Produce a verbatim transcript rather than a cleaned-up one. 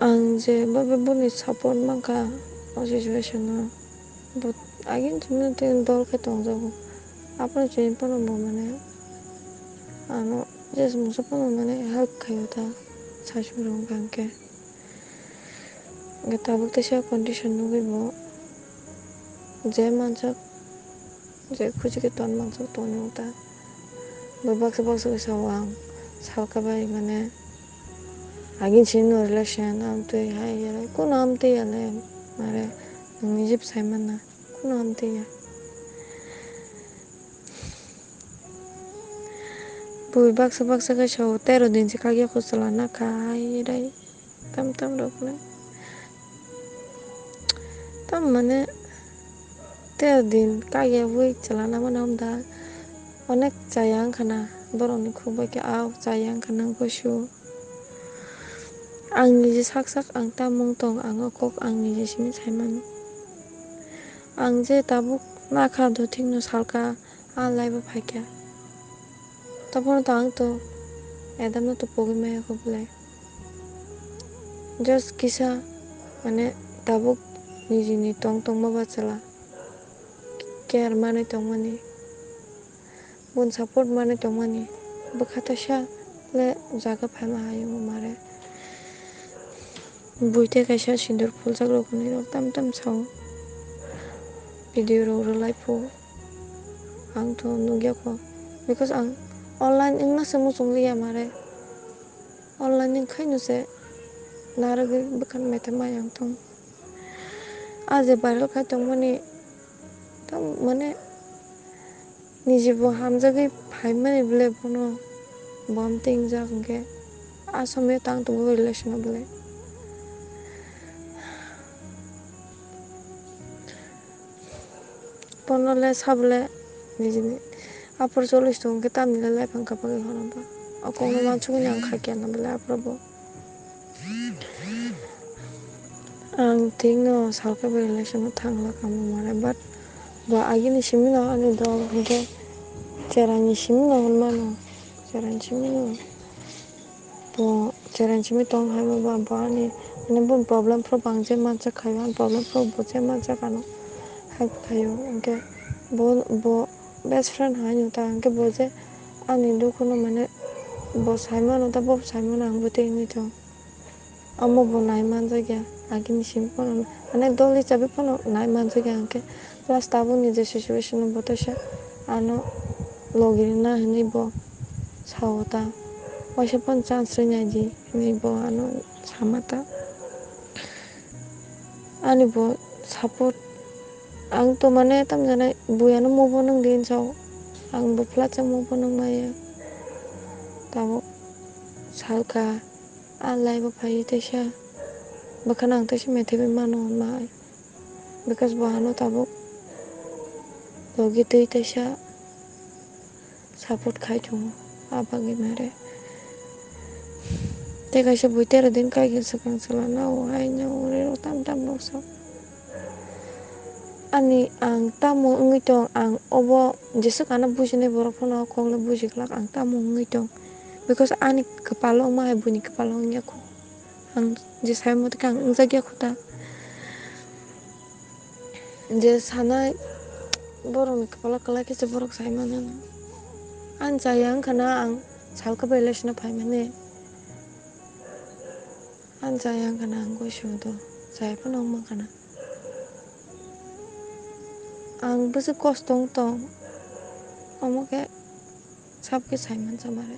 Ang je bo, bo, boni support mankha o situation o, bo agin chini tei dol khe tongjago. Aphuru chini phano bo mane ano je mungsa phano mane help khaio ta, saichung rok hwnkha hwnkhe. Hwnkhe tabuk teisa condition nugwi bo je manjak, je khuchi khe ton manjak tongwi ta. Bo baksa baksa khe sao ang salka bai mane agin chini no relation amtwi hai yalai kuno amtwi yalai mare nwng niji bwsai manna kuno amtwi ya. Bui baksa baksa khe sao tero din se kagya kho chwla nakha hai rai tam tam rok no tam mane tero din kagya bui chwla na mano da onek chaya wngkha na borok ni khuk bai khe a chaya wngkha na goisu. Ang niji sak sak ang tamung tong, ang o kok ang niji simi sai mano. Ang je tabuk nakha do thik no salka, a life o phaikha. Tophano to ang to Adam no to pogwi maya kho belai. Just kisa mane tabuk niji ni tong tongma bachwla care manwi tongmani. Bun support manwi tongmani bwkha teisa le jaga phaima hai wngmare. Bui tei kaisa sindur phuljak rok hinwi rok tam tam sao. Video rok rwlai phu ang to nukya kho because ang online wngna se muchung liya mare. Online wngkhaino se narwgwi bwkhan mete mai ang tong. A je viral khai tongmani tam mane niji bo hamjagwi phaimani bwle bono bom tingjak hwnkhe a somyo tang tongo relation o bwle. Bono le sabo le nijini aphuru chollish tongo khe tamni le life ang kabagwi horo ba. O kokno wansugwi ang kha khe ano bwle aphuru bo. Ang thik no salka bai relation o thangla kamo mare, but bo agini simi no ani dol hwnkhe cherani simi no hwnmano, cherani simi no. Bo cherani simi tong hai ma ba, bo ani, mane, bo problem phuru bo ang je manjak khaio, ani problem phuru bo je manjak ano hai khaio. Hwnkhe bo, bo best friend hai no ta, hwnkhe bo je ani dukhu no, mane, bo sai mano ta, bo sai mano ang bo tei wngwi tong. Omo bo nai manjak ya, agini simi phano, mane, dol hisabe phano nai manjak ya, hwnkhe plus tabukni je situation o bo teisa ano logi rwna hinwi bo sao ta, waisa phano chance rwna di hinwi bo ano sama ta. Ani bo support, ang to mane tamjani bui ano move on wng di hinwi sao, ang bo flat sa move on wng maya. Tabuk salka a life o phaiwi teisa bwkhano ang teisa methaiwi mano hwnma hai. Because bo ano tabuk logi twi teisa support khai tongo, a bagwi mare. Tei kaisa bui tero din kaigil swkang chwla na o hai na o rw tam tam rok sa. Ani ang tamo wngwi tong, ang obo jeswk ano bujinai borok phano o kok le buji glak, ang tamo wngwi tong. Because ani kwpalo wngma hai buini kwpalo wngya kho. Ang je sai mothe khe ang wngjak ya kho ta. Je sanai borokni kwpalo kwlai khe se borok sai mano. Ani chaya wngkha na ang salka bai relation o phaimani. Ani chaya wngkha na ang goisu do chaya phano wngma kha na. Ang bwswk kosto wng tong, omo khe sab khe sai mansa mare.